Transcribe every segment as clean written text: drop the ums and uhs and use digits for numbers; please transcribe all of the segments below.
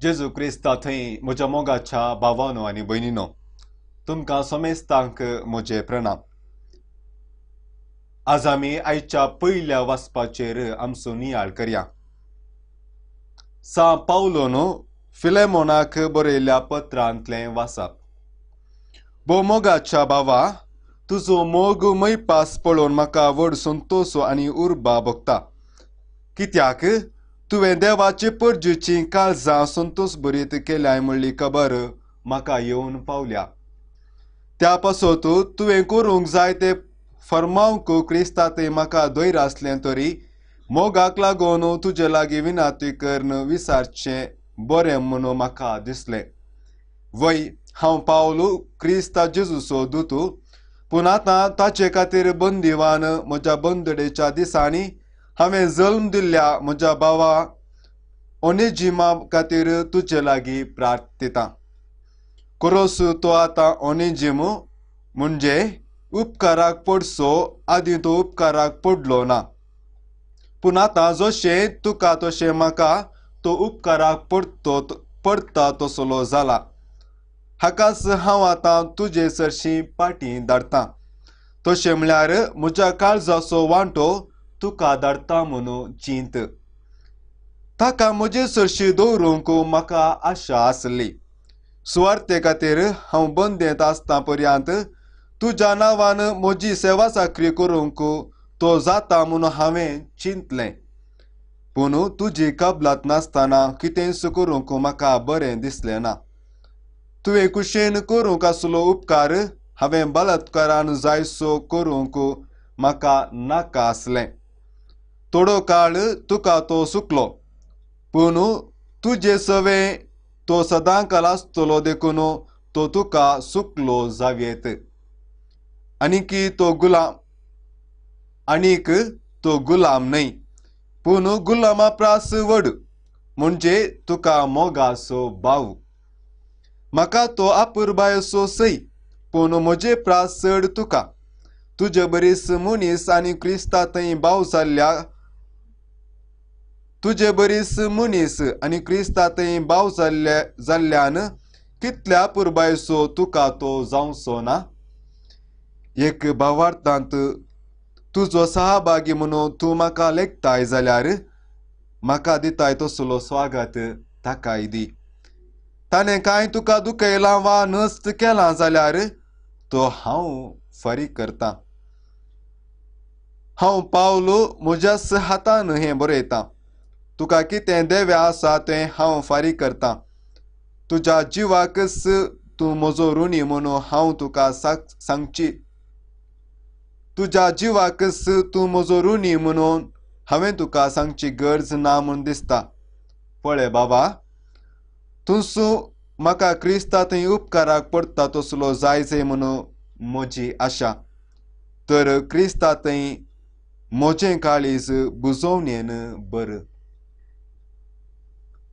जेजू क्रिस्ता थंय म्हज्या मोगाच्या भावानो आनी भयणीनो, तुमकां समेस्तांक म्हजे प्रणाम. आज आमी आयच्या पयल्या वाचपाचेर आमचो नियाळ करया. सां पावलोन फिलेमोनाक बरयल्ल्या पत्रांतलें वाचप. भो मोगाच्या भावा, तुजो मोग मैपास पळोवन म्हाका व्हड संतोश आनी उर्बा भोगता, कित्याक तुवें देवाचे परजूची काळजां संतोश भरीत केल्याय म्हणली खबर म्हाका येवन पावल्या. त्या पासत तुवें करूंक जाय ते फर्मावंक क्रिस्तांतय म्हाका धैर्य आसलें तरी मोगाक लागून तुजे लागीं विनंती करून विचारचें बरें म्हणून म्हाका दिसलें. वय, हांव पावलो क्रिस्ता जेजूचो दूत, पूण आतां ताचे खातीर बंदिवान म्हज्या बंदडेच्या दिसांनी हांवें जल्म दिल्ल्या म्हज्या भावा ओनेजिमा खातीर तुजे लागीं प्रार्थितां. कोरोस तो आतां ओनेजिम म्हणजे उपकाराक पडसो, आदीं तो उपकाराक पडलो ना, पूण आतां जशें तुका तशें म्हाका तो उपकाराक पडटा तसलो जाला. हाकाच हांव आतां तुजे सरशीं पाटी धाडटां, तशें म्हळ्यार म्हज्या काळजाचो वांटो तुका धाडटा म्हणून चिंत. ताका म्हजे सरशी दवरूंक म्हाका आशा आसली. सुवार्ते खातीर हांव बंदेंत आसता पर्यंत तुज्या नांवान म्हजी सेवा चाकरी करूंक तो जाता म्हणून हांवें चिंतलें, पूण तुजी कबलात नासतना कितेंच करूंक म्हाका बरें दिसलें ना. तुवें कुशेन करूंक आसलो उपकार हांवें बलात्कारान जायसो करूंक म्हाका नाका आसलें. थोडो काळ तुका तो सुकलो, पूण तुजे सवें तो सदांकाल आसतलो, देखून तो तुका सुकलो जावयेत. आनीक तो गुलाम न्हय, पूण गुलामा प्रास व्हड, म्हणजे तुका मोगाचो भाव. म्हाका तो आपुरबायेचो सय, पूण म्हजे प्रास चड तुका. तुजे बरीच मनीस आनी क्रिस्ता थंय भाव जाल्ल्या तुजे बरीच मनीस आनी क्रिस्ता थंय भाव जाल्ल्यान कितल्या पुरबायेचो तुका तो जावचो ना. एक भावार्थांत तुजो सहभागी म्हणून तूं म्हाका लेखताय जाल्यार म्हाका दिताय तसलो स्वागत ताकाय दी. ताणें कांय तुका दुखयलां वा नश्ट केलां जाल्यार तो हांव फारीक करतां. हांव पावलो म्हज्याच हातान हें बरयतां. तुका कितें देवें आसा तें हांव फारीक करतां. तुज्या जिवाकच तूं म्हजो ऋणी म्हणून हांव तुका सांगची. तुज्या जिवाकच तूं म्हजो ऋणी म्हणून हांवें तुका सांगची गरज ना म्हूण दिसता. पळय बाबा, तूं म्हाका क्रिस्ता थंय उपकाराक पडटा तसलो जाय जाय म्हणून म्हजी आशा. तर क्रिस्ता थंय म्हजें काळीज बुजोवणेन बरें.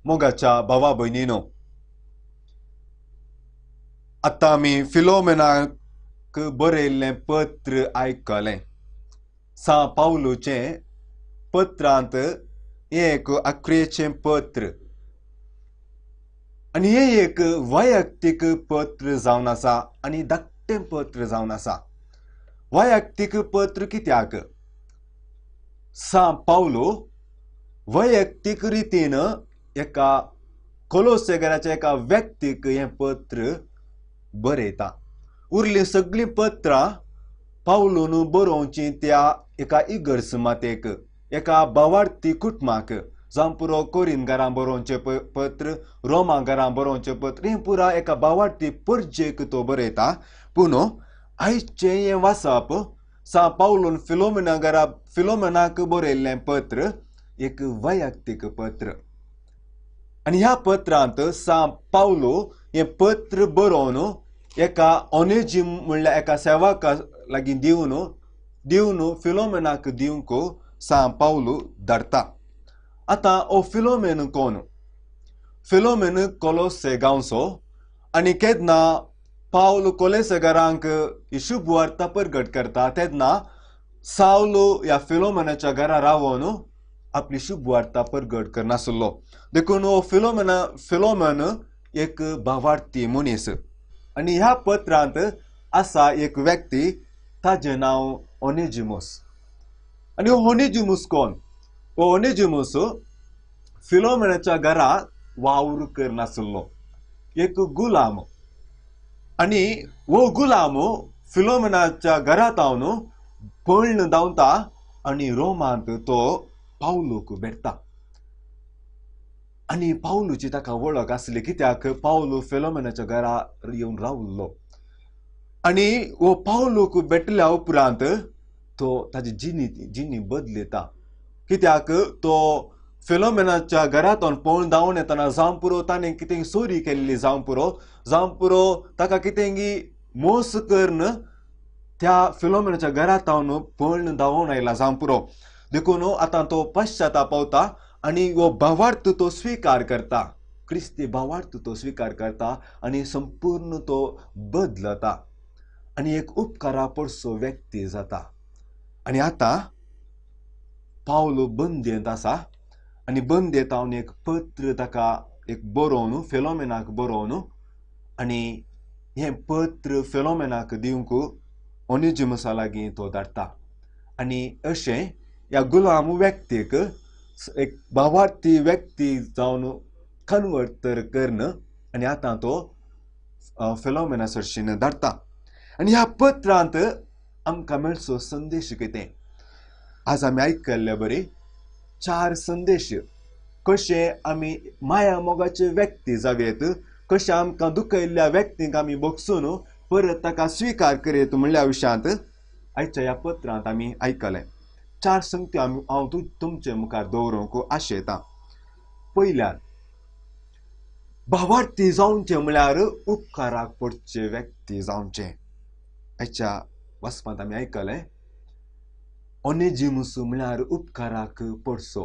मोगाच्या भावा भयणीनो, आतां आमी फिलोमेनाक बरयल्लें पत्र आयकलें. सां पावलूचें पत्रांत एक आक्रेचें पत्र आनी हें एक वैयक्तीक पत्र जावन आसा आनी धाकटें पत्र जावन आसा. वैयक्तीक पत्र कित्याक? सां पावलो वैयक्तीक रितीन एका कोलोसेगराच्या एका व्यक्तीक हें पत्र बरयता. उरलीं सगळीं पत्रां पावलून बरोवचीं त्या एका इगर्ज मातेक, एका भावार्थी कुटुंबाक, जावं पुरो कोरिनगारां बरोवचें पत्र, रोमागारां बरोवचें पत्र, हें पुरा एका भावार्थी परजेक तो बरयता. पूण आयचें हें वाचप सां पावलून फिलोमेनाक बरयल्लें पत्र एक वैयक्तीक पत्र. आनी ह्या पत्रांत सां पावलो हें पत्र बरोवन एका ओनेजिम म्हणल्यार एका सेवका लागीं दिवन फिलोमेनाक दिवंक सां पावलो धाडटा. आतां हो फिलोमेन कोण? फिलोमेन कोलोसे गांवचो आनी केन्ना पावल कोलेसेगारांक शुभ वार्ता परगट करता तेन्ना सावलो ह्या फिलोमेनाच्या घरा रावन आपली शुभवार्ता परगट करनासलो. देखून हो फिलोमेन एक भावार्थी मनीस. आनी ह्या पत्रांत आसा एक व्यक्ती, ताजें नांव ओनेजिमूस. आनी हो ओनेजिमूस कोण? हो ओनेजिमूस फिलोमेनाच्या घरा वावर करनासलो, एक गुलाम. आनी हो गुलाम फिलोमेनाच्या घरांत हांव पळण धांवता आनी रोमांत तो पावलूक भेटता. आनी पावलूची ताका वळख आसली, कित्याक पावलू फिलोमेनाच्या घरा येवन रावल्लो. आनी हो पावलूक भेटल्या उपरांत तो ताजी जिणी बदलता, कित्याक तो फिलोमेनाच्या घरांतून पळून धांवन येतना जावं पुरो ताणें कितें चोरी केल्ली जावं पुरो, जावं पुरो ताका कितें मोस करून त्या फिलोमेनाच्या घरांत पळून धांवन आयला जावं पुरो. देखून आतां तो पश्चाताप पावता आनी हो भावार्थ तो स्विकार करता, क्रिस्ती भावार्थ तो स्विकार करता आनी संपूर्ण तो बदलता आनी एक उपकारा पडसो व्यक्ती जाता. आनी आतां पावलो बंदेंत आसा आनी बंदेंत हांव एक पत्र ताका एक बरोवन फिलोमेनाक बरोवन आनी हें पत्र फिलोमेनाक दिवंक ओनेजिमसा लागीं तो धाडटा. आनी अशें ह्या गुलाम व्यक्तीक एक भावार्थी व्यक्ती जावन कन्वर्ट तर करून आनी आतां तो फिलोमेना सरशीन धाडटा. आनी ह्या पत्रांत आमकां मेळचो संदेश कितें आज आमी आयकल्ले बरी चार संदेश, कशें आमी माया मोगाचे व्यक्ती जावयेत, कशें आमकां दुखयल्ल्या व्यक्तींक आमी बगसून परत ताका स्विकार करयेत म्हणल्या विशयांत आयच्या ह्या पत्रांत आमी आयकलें. चार संगती आमी हांव तुमचे मुखार दवरूंक आशेतां. पयल्यान भावार्थी जावचें म्हळ्यार उपकाराक पडचे व्यक्ती जावचें. आयच्या वाचपांत आमी आयकलें ओनेजिमूस म्हळ्यार उपकाराक पडसो.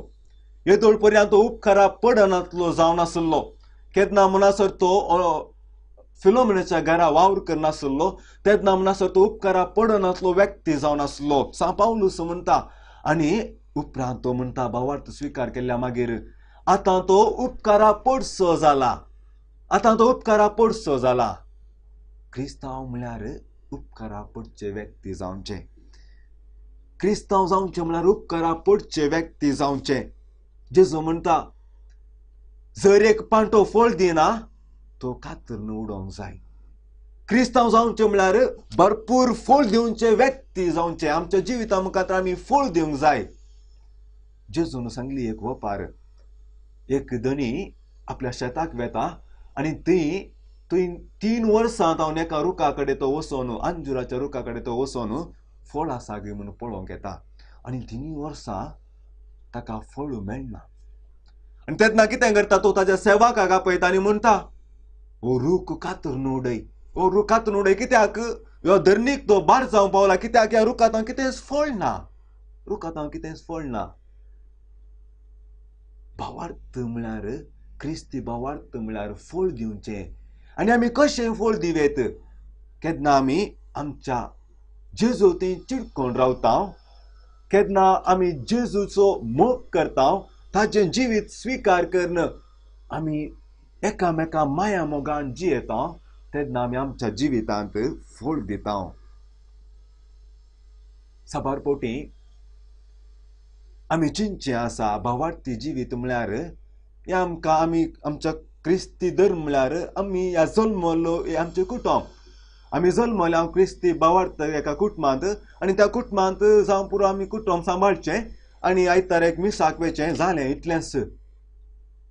येदोळ पर्यंत तो उपकाराक पडनातलो जावन आसलो. केन्ना म्हणसर तो फिलोमेनाच्या घरा वावर करनासलो तेन्ना म्हणसर तो उपकाराक पडनातलो व्यक्ती जावन आसलो सांव पावलूस म्हणटा. आनी उपरांत तो म्हणटा भावार्थ स्विकार केल्ल्या मागीर आतां तो उपकारा पडसो जाला, आतां तो उपकारा पडसो जाला. क्रिस्तांव म्हळ्यार उपकारा पडचे व्यक्ती जावचें, क्रिस्तांव जावचें म्हळ्यार उपकारा पडचे व्यक्ती जावचें. जेजू म्हणटा जर एक पांटो फळ दिना तो कातरून उडोवंक जाय. क्रिस्तांव जावचें म्हळ्यार भरपूर फळ दिवचे व्यक्ती जावचें. आमच्या जिविता मुखार आमी फळ दिवंक जाय. जेजून सांगली एक वपार, एक धनी आपल्या शेताक वेता आनी थंय 3 वर्सां हांव एका रुखा कडेन तो वचोन, अंजुराच्या रुखा कडेन तो वचोन फळ आसा गी म्हणून पळोवंक येता आनी 3 वर्सां ताका फळ मेळना. आनी तेन्ना कितें करता तो ताज्या सेवकाक आपयता आनी म्हणटा हो रूख कातरून उडय, हो रूख कातरून उडय, कित्याक ह्यो धरणीक तो बार जावंक पावला, कित्याक ह्या रुखांत कितेंच फळ ना, रुखांत कितेंच फळ ना. भावार्थ म्हळ्यार क्रिस्ती भावार्थ म्हळ्यार फळ दिवचें. आनी आमी कशें फळ दिवेत? केन्ना आमी आमच्या जेजू थंय चिटकोन रावता, केन्ना आमी जेजूचो मोग करता, ताजें जिवीत स्विकार करून आमी एकामेका माया मोगान जियेता, तेन्ना आमी आमच्या जिवितांत फळ दिता. साबार फावटी आमी चिंतचें आसा भावार्थी जिवीत म्हळ्यार हें आमकां आमी आमच्या क्रिस्ती धर्म म्हळ्यार आमी ह्या जल्मलो हें आमचें कुटुंब, आमी जल्मले हांव क्रिस्ती भावार्थ एका कुटुंबांत आनी त्या कुटुंबांत जावं पुरो आमी कुटुंब सांबाळचें आनी आयतार एक मिसाक वयचें, जालें इतलेंच.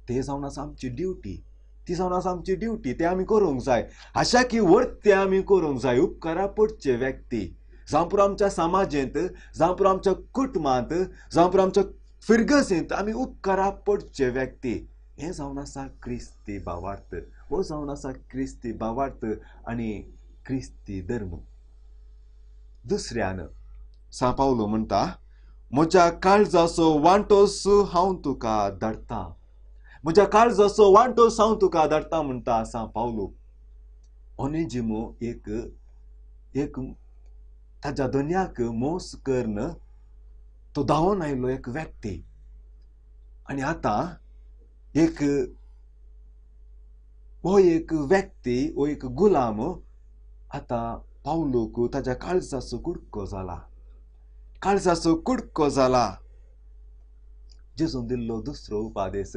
तें जावन आसा आमची ड्युटी, ती जावन आसा आमची ड्युटी, तें आमी करूंक जाय. आशा की वर्ते आमी करूंक जाय. उपकारा पडचे व्यक्ती जावं पुरो आमच्या समाजेंत, जावं पुरो आमच्या कुटुंबांत, जावं पुरो आमच्या फिरगसींत आमी उपकारा पडचे व्यक्ती. हें जावन आसा क्रिस्ती भावार्थ, हो जावन आसा क्रिस्ती भावार्थ आनी क्रिस्ती धर्म. दुसऱ्यान सांव पावलो म्हणटा म्हज्या काळजाचो वांटोस हांव तुका धाडटा, म्हज्या काळजाचो वांटोस हांव तुका धाडटा म्हणटा सांव पावलो. ओनेजिमो एक एक ताज्या धनयाक मोस करून तो धांवन आयलो एक व्यक्ती. आनी आतां एक हो एक व्यक्ती, हो एक गुलाम आतां पावलूक ताज्या काळजाचो कुडको जाला, काळजाचो कुडको जाला. जेजून दिल्लो दुसरो उपादेस,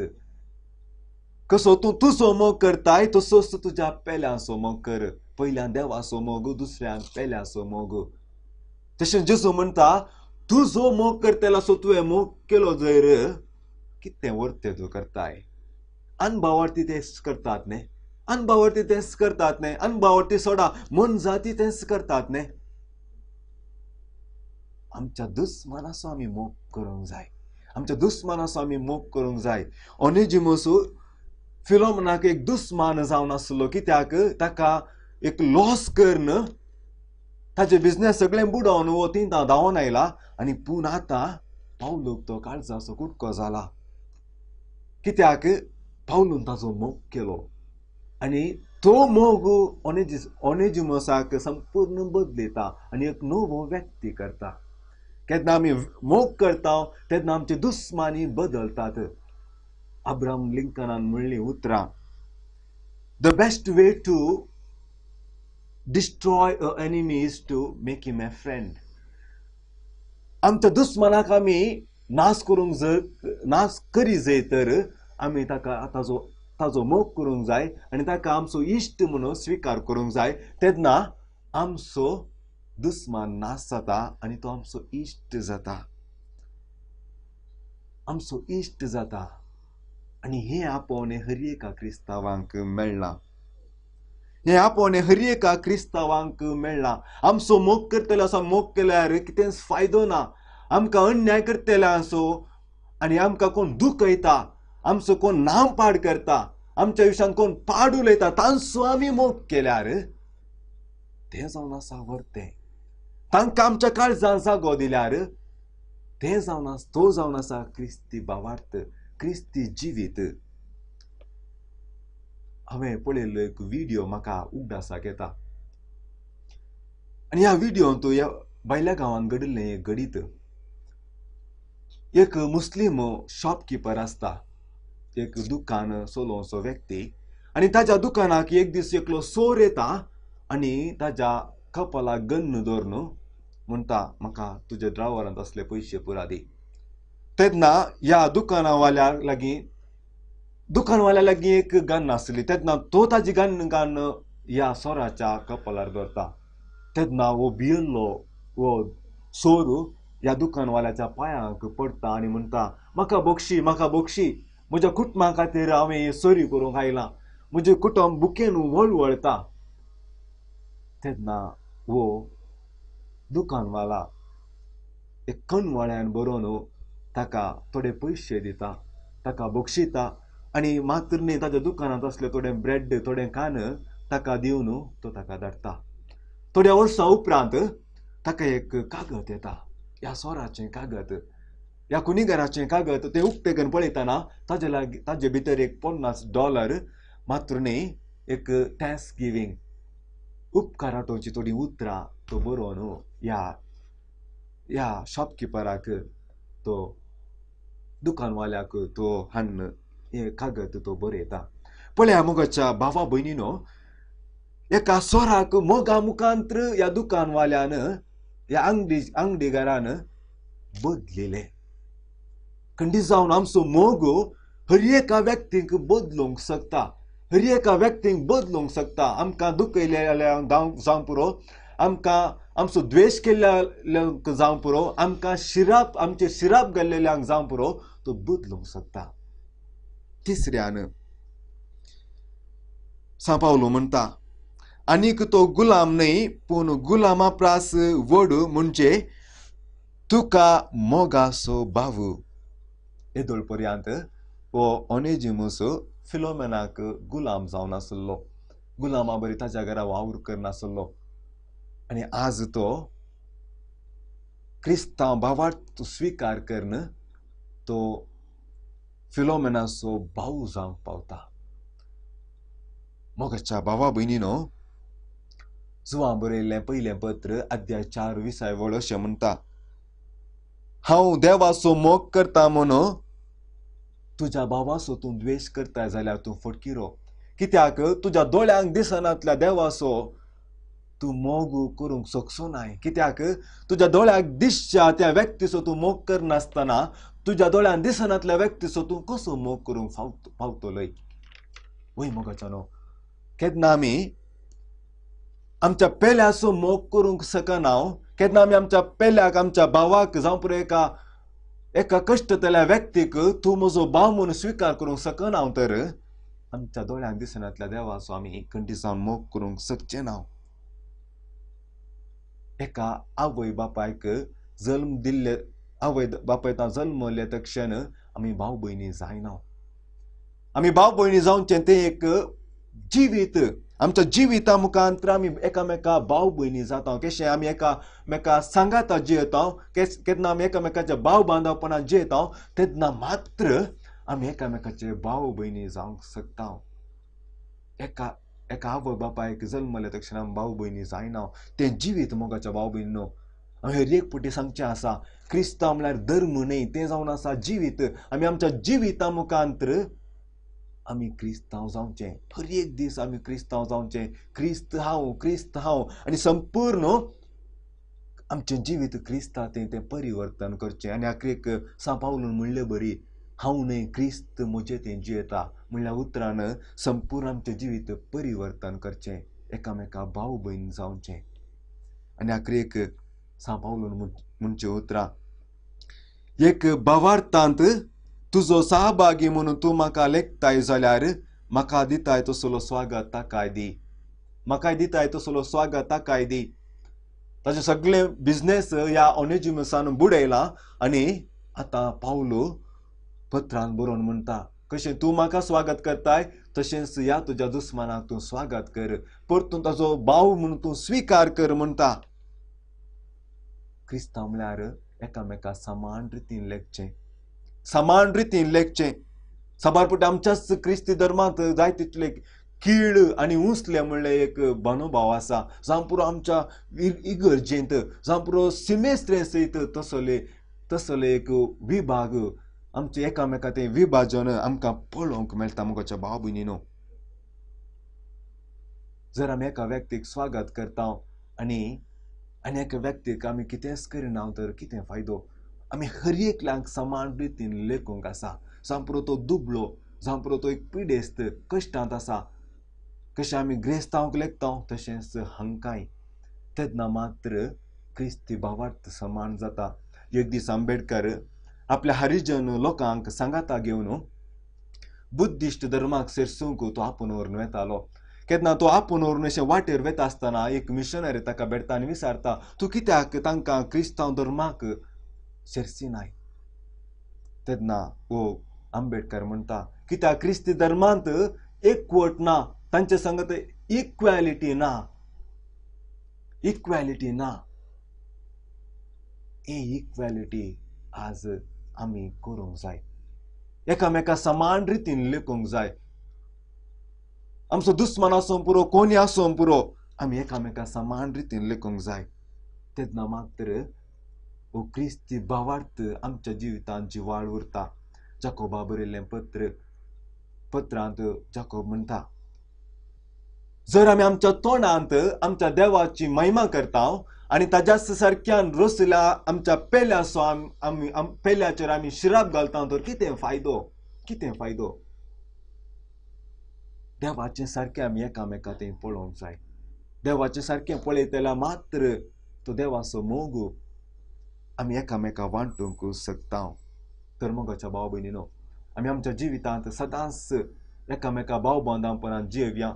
कसो तूं तुजो मोग करताय तसोच तुज्या पेल्यांचो मोग कर. पयल्यान देवाचो मोग, दुसऱ्यान पेल्यांचो मोग. तशें जेजू म्हणटा तुजो मोग करतलो असो तुवें मोग केलो जर कितें वर्तें तूं करताय. अनभावार्थी तेच करतात न्ही, अनभावार्थी तेच करतात न्ही, अनभावार्थी सोडा मनजाती तेच करतात न्ही. आमच्या दुस्मानाचो आमी मोग करूंक जाय, आमच्या दुस्मानाचो आमी मोग करूंक जाय. ओनेजिमस फिलोमनाक एक दुस्मान जावन आसलो, कित्याक ताका एक लॉस करून ताजे बिजनेस सगळें बुडोवन वो थिंगा धांवोन आयला. आनी पूण आतां पावलूक तो काळजाचो कुडको जाला, कित्याक पावलून ताजो मोग केलो आनी तो मोग ओनेजिमसाक संपूर्ण बदलता आनी एक नवो व्यक्ती करता. केन्ना आमी मोग करता तेन्ना आमचे दुस्मानी बदलतात. अब्राहम लिंकनान म्हणलीं उतरां, the best way to destroy a enemy is to make him a friend. आमच्या दुस्मानाक आमी नाश करूंक जर नाश करी जाय तर आमी ताका ताजो मोग करूंक जाय आनी ताका आमचो इश्ट म्हणून स्विकार करूंक जाय. तेन्ना आमचो दुस्मान नाश जाता आनी तो आमचो इश्ट जाता, आमचो इश्ट जाता. आनी हें आपोवणें हर एका क्रिस्तांवांक मेळ्ळां, हें आपोवणें हर एका क्रिस्तांवांक मेळ्ळां. आमचो मोग करतलो असो मोग केल्यार कितेंच फायदो ना. आमकां अन्याय करतल्यांचो आनी आमकां कोण दुखयता, आमचो कोण नाम पाड करता, आमच्या आयुश्यांत कोण पाड उलयता तांचो आमी मोग केल्यार तें जावन आसा वर्तें. तांकां आमच्या काळजान जागो दिल्यार तें जावन आसा, तो जावन आसा क्रिस्ती भावार्थ, क्रिस्ती जिवीत. हांवें पळयल्लो एक व्हिडियो म्हाका उगडासाक येता आनी ह्या व्हिडियोंत ह्या भायल्या गांवांत घडिल्लें एक घडीत. एक मुस्लीम शॉपकिपर आसता, एक दुकान चलोवचो व्यक्ती, आनी ताज्या दुकानाक एक दीस एकलो चोर येता आनी ताज्या कपालाक गन्न दवरून म्हणटा म्हाका तुज्या ड्रावरांत आसले पयशे पुरा दी. तेन्ना ह्या दुकानावाल्या लागीं दुकानवाल्या लागीं एक गन्न आसली. तेन्ना तो ताजी गन्न गन्न ह्या चोराच्या कपालार दवरता. तेन्ना हो भियल्लो हो चोर ह्या दुकानवाल्याच्या पांयांक पडटा आनी म्हणटा म्हाका बक्षी, म्हाका बक्षी, म्हज्या कुटुंबा खातीर हांवें चोरी करूंक आयलां, म्हजें कुटुंब बुकेन वळवळटा. तेन्ना हो दुकानवाला एक कणवाळ्यान बरोवन ताका थोडे पयशे दिता, ताका बक्षिता आनी मात्र न्ही ताज्या दुकानांत आसले थोडे ब्रेड, थोडे कान ताका दिवन तो ताका धाडटा. थोड्या वर्सां उपरांत ताका एक कागद येता, ह्या चोराचें कागद, ह्या कुनिगराचें कागद. तें उक्तें करून पळयतना ताजे लागीं ताजे भितर एक $50 मात्र न्ही एक thanks giving, उपकाराटोवची थोडीं उतरां तो बरोवन ह्या ह्या शॉपकिपराक, तो दुकानवाल्याक तो हाडून हें कागद तो बरयता. पळया मोगाच्या भावा भयणीनो, एका चोराक मोगा मुखांत्र ह्या दुकानवाल्यान, ह्या आंगडीगारान बदलिलें. खंडीत जावन आमचो मोग हर एका व्यक्तीक बदलूंक शकता, हर एका व्यक्तीक बदलूंक शकता. आमकां दुखयल्ल्यांक जावं पुरो, आमकां आमचो द्वेश केल्ल्यांक जावं पुरो, आमकां शिराप आमचे शिराप घाल्लेल्यांक जावं पुरो, तो बदलूंक शकता. तिसऱ्यान सांव पावलो म्हणटा आनीक तो गुलाम न्हय पूण गुलामा प्रास व्हड म्हणजे तुका मोगाचो भाव. येदोळ पर्यंत हो ओनेजिमस फिलोमेनाक गुलाम जावन आसलो, गुलामा बरी ताज्या घरा वावर करनासलो आनी आज तो क्रिस्तांव भावार्थ स्विकार करून तो फिलोमेनाचो भाव जावंक पावता. मोगाच्या भावा भयणीनो, जुवां बरयल्लें पयलें पत्र अध्याय 4 विसाय वळ अशें म्हणटा, हांव देवाचो मोग करता म्हणून तुज्या भावाचो तूं द्वेश करताय जाल्यार तूं फटकिरो. कित्याक तुज्या दोळ्यांक दिसनातल्या देवाचो तूं मोग करूंक शकचो नाय. कित्याक तुज्या दोळ्याक दिसच्या त्या व्यक्तीचो तूं मोग करनासतना तुज्या दोळ्यान दिसनातल्या व्यक्तीचो तूं कसो मोग करूंक पावतलोय? वय मोगाच्यानो, केन्ना आमी आमच्या पेल्याचो मोग करूंक शकना, केन्ना आमी आमच्या पेल्याक, आमच्या भावाक, जावं पुरो एका एका कश्टतल्या व्यक्तीक तूं म्हजो भाव म्हणून स्विकार करूंक शकना तर आमच्या दोळ्यांक दिसनातल्या देवाचो आमी खंडीसान मोग करूंक शकचे ना. एका आवय बापायक जल्म दिल्ले, आवय बापायता जल्मले तक्षण आमी भाव भयणी जायना. आमी भाव भयणी जावचें तें एक जिवीत, आमच्या जिविता मुखांतर आमी एकामेका भाव भयणी जाता. कशें आमी एकामेका सांगाता जियेता, केन्ना आमी एकामेकाच्या भाव बांदवपणान जियेता तेन्ना मात्र आमी एकामेकाचे भाव भयणी जावंक शकता. एका एका आवय बापायक जल्मले तक्षण आमी भाव भयणी जायना. तें जिवीत मोगाच्या भाव भयणीनो, हांवें हर एक फावटी सांगचें आसा, क्रिस्तांव म्हळ्यार धर्म न्हय, तें जावन आसा जिवीत. आमी आमच्या जिविता मुखांतर आमी क्रिस्तांव जावचें. हर एक दीस आमी क्रिस्तांव जावचें. क्रिस्त हांव, क्रिस्त हांव, आनी संपूर्ण आमचें जिवीत क्रिस्ता तें तें परिवर्तन करचें. आनी आखरीक सांव पावलून म्हणलें बरी, हांव न्हय क्रिस्त म्हजें तें जियेता म्हणल्या उतरान संपूर्ण आमचें जिवीत परिवर्तन करचें, एकामेका भाव भयण जावचें. आनी आखरीक सांव पावलून म्हणचें उतरां, एक भावार्थांत तुजो सहभागी म्हणून तूं म्हाका लेखताय जाल्यार म्हाका दिताय तसलो स्वागत ताकाय दी, म्हाकाय दिताय तसलो स्वागत ताकाय दी. ताचें सगळें बिजनेस ह्या ओनेजिमसान बुडयलां आनी आतां पावलो पत्रान बरोवन म्हणटा, कशें तूं म्हाका स्वागत करताय तशेंच ह्या तुज्या दुस्मानाक तूं स्वागत कर, परतून ताजो भाव म्हणून तूं स्विकार कर म्हणटा. क्रिस्तांव म्हळ्यार एकामेका समान रितीन लेखचें, समान रितीन लेखचें. साबार फावटी आमच्याच क्रिस्ती धर्मांत जाय तितले कीळ आनी उंचले म्हणलें एक मनोभाव आसा. जावं पुरो आमच्या इगर्जेंत, जावं पुरो सिमेस्त्रे सयत तसले तसले एक विभाग आमचे एकामेका तें विभाजन आमकां पळोवंक मेळटा. मोगाच्या भाव भयणीनो, जर आमी एका व्यक्तीक स्वागत करता आनी आनी एका व्यक्तीक आमी कितेंच करिना तर कितें फायदो? आमी हर एकल्यांक समान रितीन लेखूंक आसा. जावं पुरो तो दुबळो, जावं पुरो तो एक पिडेस्त कश्टांत आसा, कशें आमी ग्रेस्तांवक लेखता तशेंच हांकांय. तेन्ना मात्र क्रिस्ती भावार्थ समान जाता. एक दीस आंबेडकर आपल्या हरिजन लोकांक सांगाता घेवन बुद्धिश्ट धर्माक सेरसूंक तो आपूण व्हरून वेतालो. केन्ना तो आपूण व्हरून अशें वाटेर वेता आसतना एक मिशनरी ताका भेटता आनी विचारता, तूं कित्याक तांकां क्रिस्तांव धर्माक सेरसिनाय? तेन्ना हो आंबेडकर म्हणटा, कित्याक क्रिस्ती धर्मांत एकवट ना, तांचे संगत इक्वॅलिटी ना, इक्वॅलिटी ना. ही इक्वॅलिटी आज आमी करूंक जाय, एकामेका समान रितीन लेखूंक जाय. आमचो दुस्मान आसूं पुरो, कोणी आसूं पुरो, आमी एकामेका समान रितीन लेखूंक जाय. तेन्ना मात्र हो क्रिस्ती भावार्थ आमच्या जिवितांत जिवाळ उरता. जाकोबा बरयल्लें पत्र, पत्रांत जाकोब म्हणटा, जर आमी आमच्या तोंडांत आमच्या देवाची महिमा करता आनी ताज्याच सारक्यान रसल्या आमच्या पेल्याचो आमी पेल्याचेर आमी शिराप घालता तर कितें फायदो, कितें फायदो? देवाचें सारकें आमी एकामेका तें पळोवंक जाय. देवाचें सारकें पळयतल्या मात्र तो देवाचो मोग आमी एकामेका वांटूंक शकता. तर मोगाच्या भाव भयणीनो, आमी आमच्या जिवितांत सदांच एकामेका भाव बांदांपणान जियेवया,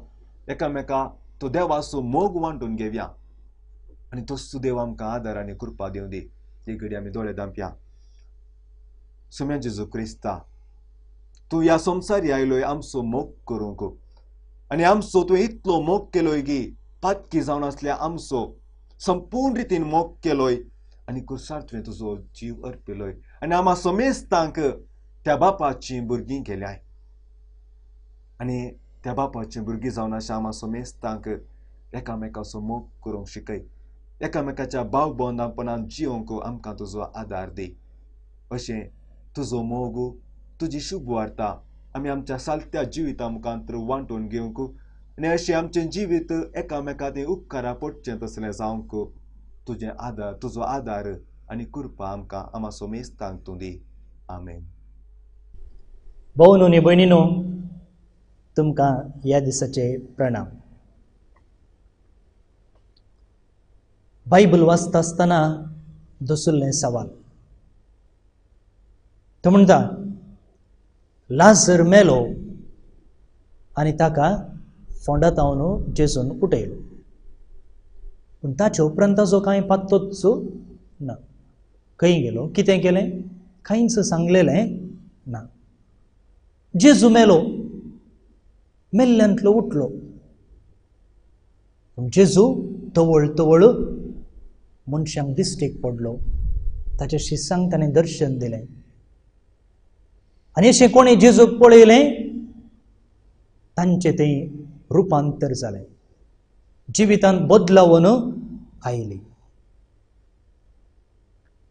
एकामेका तो देवाचो मोग वांटून घेवया आनी तोच देव आमकां आदार आनी कृपा दिवं दी. ती घडी आमी दोळे धांपया. सुम्या जेजू क्रिस्ता, तूं ह्या संवसारी आयलोय आमचो मोग करूंक आनी आमचो तुवें इतलो मोग केलोय की पातकी जावन आसल्या आमचो संपूर्ण रितीन मोग केलोय आनी कुर्सार तुवें तुजो जीव अर्पिलोय आनी आमा समेस्तांक त्या बापाचीं भुरगीं केल्याय आनी त्या बापाचीं भुरगीं जावन आशा आमा समेस्तांक एकामेकाचो मोग करूंक शिकय, एकामेकाच्या भाव बंदापणान जियोंक आमकां तुजो आदार दी. अशें तुजो मोग, तुजी शुभ वार्ता आमी आमच्या सालत्या जिविता मुखांत वांटून घेवंक आनी अशें आमचें जिवीत एकामेका तें उपकारा पडचें तसलें जावंक तुजें आदार, तुजो आदार आनी कृपा आमकां आमा सोमेस्तांक तूं दी. आमेन. भोव आनी भयणीनो, तुमकां ह्या दिसाचे प्रणाम. बायबल वाचता आसतना दसुल्लें सवाल तो म्हणटा, लाजर मेलो आनी ताका फोंडात हांव जेजून उठयलो, पूण ताचे उपरांत ताचो कांय पात्तोच ना. खंय गेलो, कितें केलें, कांयच सांगलेलें ना. जेजू मेलो, मेल्ल्यांतलो उठलो, पूण जेजू तवळ तवळ मनशांक दिश्टीक पडलो, ताच्या शिसांक ताणें दर्शन दिलें. आनी अशें कोणें जेजूक पळयलें तांचें तें रुपांतर जालें, जिवितांत बदलावन आयली.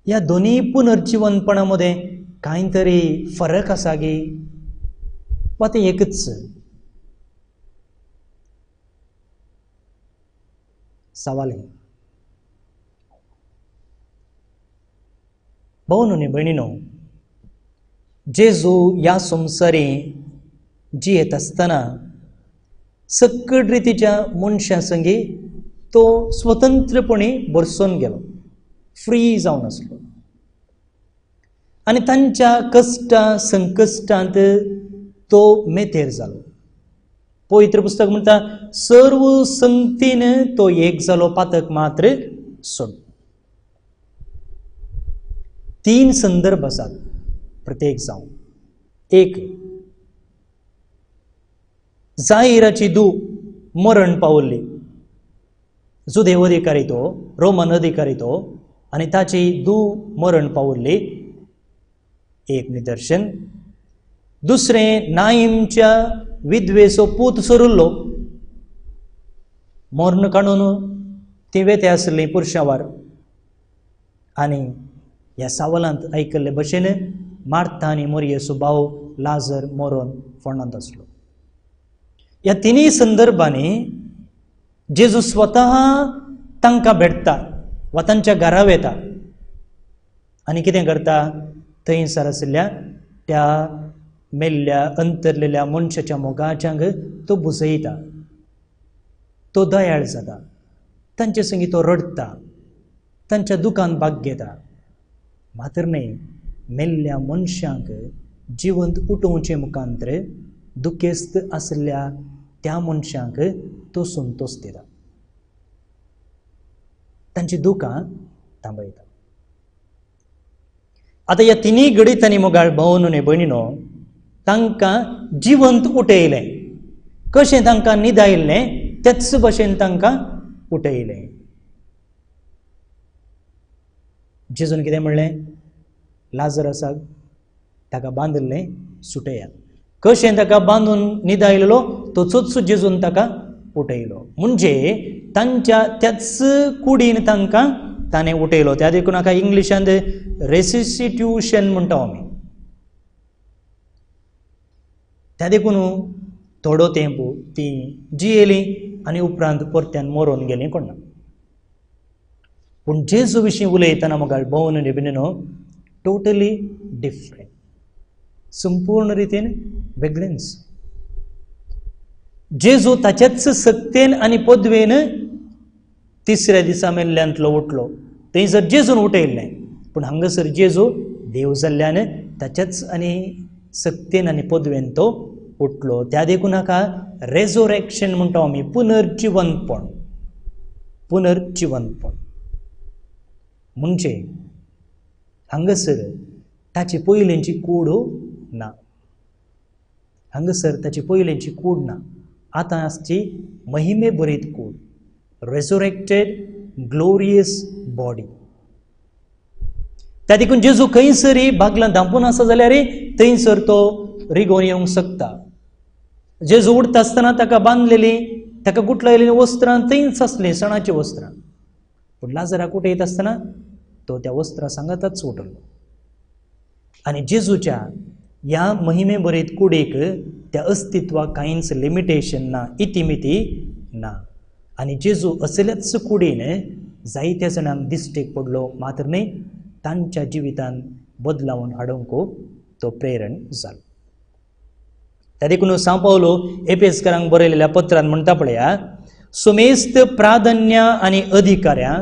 ह्या दोनूय पुनर्जिवनपणा मदें कांय तरी फरक आसा गी वा तें एकच? सवाल हें. भोव न्ही भयणीनो, जेजू ह्या संवसारी जियेत आसतना सक्कड रितीच्या मनशां संगी तो स्वतंत्रपणे भरसून गेलो, फ्री जावन आसलो आनी तांच्या कश्टां संकश्टांत तो मेतेर जालो. पवित्र पुस्तक म्हणटा, सर्व संगतीन तो एक जालो, पातक मात्र सोड. तीन संदर्भ आसात प्रत्येक जावं. एक, जाहिराची दू मरण पावल्ली, जुदेव अधिकारी तो, रोमन अधिकारी तो, आनी ताची दू मरण पावल्ली, एक निदर्शन. दुसरें, नाईमच्या विधवेचो पूत सोरुल्लो, मर्ण काडून ती वेते आसली पुरशावार, आनी ह्या सावलांत आयकल्ले भशेन मार्था आनी मोरयेचो भाव लाजर मरोन फोंडांत आसलो. ह्या तिनूय संदर्भांनी जेजू स्वता तांकां भेटता वा तांच्या घरा वेता आनी कितें करता, थंयसर आशिल्ल्या त्या मेल्ल्या अंतरलेल्या मनशाच्या मोगाच्यांक तो बुजयता, तो दयाळ जाता, तांचे संगी तो रडटा, तांच्या दुखान भाग घेता. मात्र न्हय, मेल्ल्या मनशांक जिवंत उठोवचे मुखांतर दुखेस्त आशिल्ल्या त्या मनशांक तो संतोष दिता, तांची दुखां थांबयता. आतां ह्या तिनूय घडितांनी मोगाळ भावन न्हय भयणीनो, तांकां जिवंत उठयलें. कशें तांकां न्हिदायिल्लें तेच भशेन तांकां उठयलें. जेजून कितें म्हणलें, लाजर आसा ताका बांदिल्लें सुटयात. कशें ताका बांदून न्हिदायलो तसोच जेजून ताका उठयलो, म्हणजे तांच्या त्याच कुडीन तांकां ताणें उठयलो. त्या देखून हाका इंग्लिशांत रेसिस्टिट्यूशन म्हणटा आमी. त्या देखून थोडो तेंप ती जियेली आनी उपरांत परत्यान मरोन गेली कोणा. पूण जेजू विशीं उलयतना मोगाळ भोवन आनी भयणीनो, टोटली डिफरंट, संपूर्ण रितीन वेगळेंच. जेजू ताच्याच सक्तेन आनी पदवेन तिसऱ्या दिसा मेल्ल्यांतलो उठलो. थंयसर जेजून उठयल्लें, पूण हांगासर जेजू देव जाल्ल्यान ताच्याच आनी सक्तेन आनी पदवेन तो उठलो. त्या देखून हाका रेजोरेक्शन म्हणटा आमी, पुनर्जिवनपण. पुनर्जिवनपण म्हणजे हांगासर ताची पयलींची कूड ना, हांगासर ताची पयलींची कूड ना, आतां आसची महिमे भरीत कूड, रेजोरेक्टेड ग्लोरियस बॉडी. त्या देखून जेजू खंयसरी बागलां धांपून आसा जाल्यार थंयसर तो रिगोवन येवंक शकता. जेजू उडटा आसतना ताका बांदलेली, ताका गुटलायलेली वस्त्रां थंयच आसलीं, सणाचीं वस्त्रां. पूण लाजराक उठयत आसतना तो त्या वस्त्रां सांगाताच उठलो. आनी जेजूच्या ह्या महिमे बरीत कुडीक त्या अस्तित्वाक कांयच लिमिटेशन ना, इतिमिती ना. आनी जेजू असल्याच कुडीन जायत्या जाणांक दिश्टीक पडलो मात्र न्हय, तांच्या जिवितान बदलावन हाडूंक तो प्रेरण जालो. त्या देखून सांव पावलो एपेसकारांक बरयलेल्या पत्रान म्हणटा पळया, सुमेस्त प्राधान्य आनी अधिकाऱ्यां,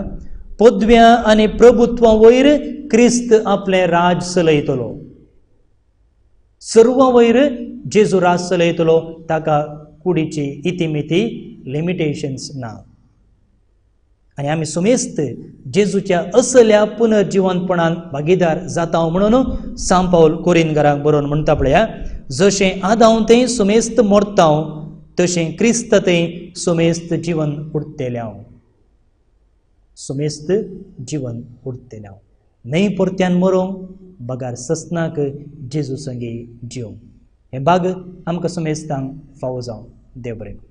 पदव्या आनी प्रभुत्वा वयर क्रिस्त आपलें राज चलयतलो. सर्व वयर जेजू राज चलयतलो, ताका कुडीची इतिमिती लिमिटेशन्स ना. आनी आमी सुमेस्त जेजूच्या असल्या पुनर्जिवनपणान भागीदार जाता म्हणून सांव पावल कोरिनकारांक बरोवन म्हणटा पळया, जशें आदांव थंय सुमेस्त मोरतांव तशें क्रिस्त थंय सुमेस्त जिवन उरतलें हांव, सुमेस्त जिवन उरतलें हांव. न्हय परत्यान मरोंक बगार ससनाक जेजू संगी जिवंक. हें भाग आमकां सुमेस्तांक फावो जावं. देव बरें करूं.